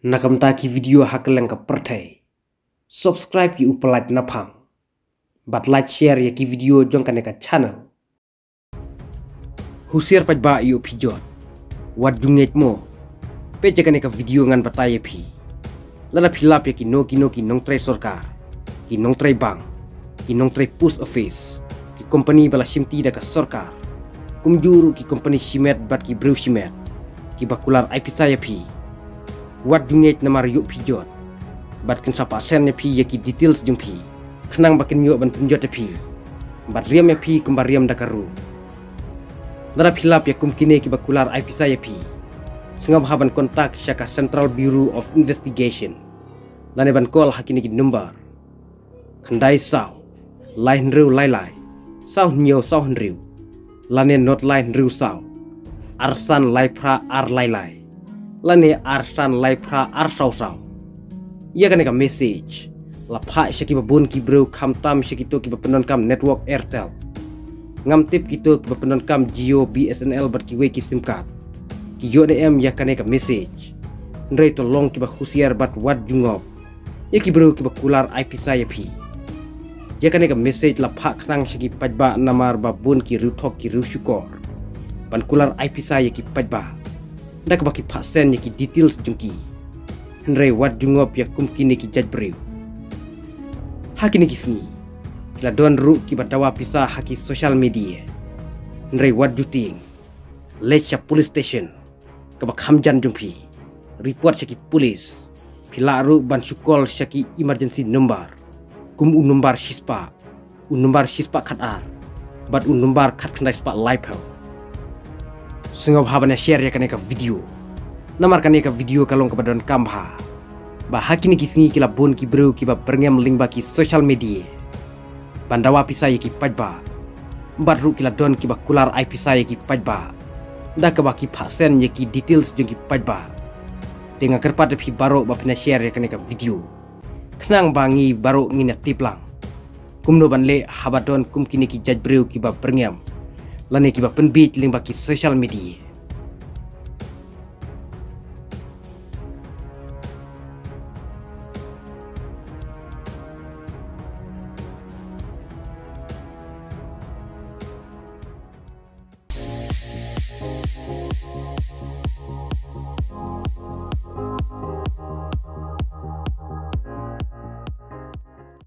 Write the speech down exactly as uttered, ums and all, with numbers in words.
Na ka bynta ki video ha kylleng ka pyrthei, subscribe ïa u Pyllait Naphang bad like, share ïa ki video jong kane ka channel. Husiar paidbah ïoh phi jot, wat ju ngeit mo. Peit ïa kane ka video ngan batai ïa phi. Lada phi lap ïa kino kino ki nongtrei sorkar, ki nongtrei bank, ki nongtrei post office, ki kompani ba la shimti da ka sorkar, kumjuh ruh ki kompani shimet bad ki briew shimet kiba kular ai pisa ïa phi, wat ju ngeit namar ïoh phi jot bad kin sa pah send ïa phi ïa ki details jong phi, khnang ba kin ïoh ban pynjot ïa phi bad riam ïa phi kumba riam da ka ruh. Lada phi lap ïa kum kine kiba kular ai pisa ïa phi, sngewbha ban contact sha ka Central Bureau of Investigation lane ban call ha kine ki number: khyndai saw, lai hynriew lai lai, saw hynñiew saw hynriew, lane not lai hynriew saw, ar san lai phra ar lai lai, lane ar san lai phra ar saw saw. Ïa kane ka message la phah sha kiba bun ki briew, khamtam sha kito kiba pyndonkam network Airtel. Ngam tip kito kiba pyndonkam Jio, B S N L bad kiwei ki sim card ki ïoh ne em ïa kane ka message. Hynrei to long kiba husiar bad wat ju ngop ïa ki briew kiba kular ai pisa ïa phi. Ïa kane ka message la phah khnang sha ki paidbah namar ba bun ki riewthok ki riewshukor ban kular ai pisa ïa ki paidbah da kaba ki phah send ïa ki details jong ki. Hynrei wat ju ngop ïa kum kine ki jait briew. Ha kine ki sngi ki la don ruh kiba dawa pisa ha ki social media. Hynrei wat ju tieng, leit sha police station kaba kham jan jong phi, report sha ki police. Phi lah ruh ban shu call sha ki emergency number kum u number shispah, u number shispah khatar bad u number khatkhyndai spah laiphew. Sngewbha ban ïa share ïa kane ka video namar kane ka video ka long kaba donkam bha. Ba ha kine ki sngi ki la bun ki briew kiba byrngem lyngba ki social media ban dawa pisa ïa ki paidbah, bad ruh ki la don kiba kular ai pisa ïa ki paidbah da kaba ki phah send ïa ki details jong ki paidbah. Te nga kyrpad ïa phi baroh ba phin ïa share ïa kane ka video khnang ba ngi baroh ngin ïa tip lang. Kumno ban leh haba don kum kine ki jait briew kiba byrngem lane kiba pynbiej lyngba ki social media.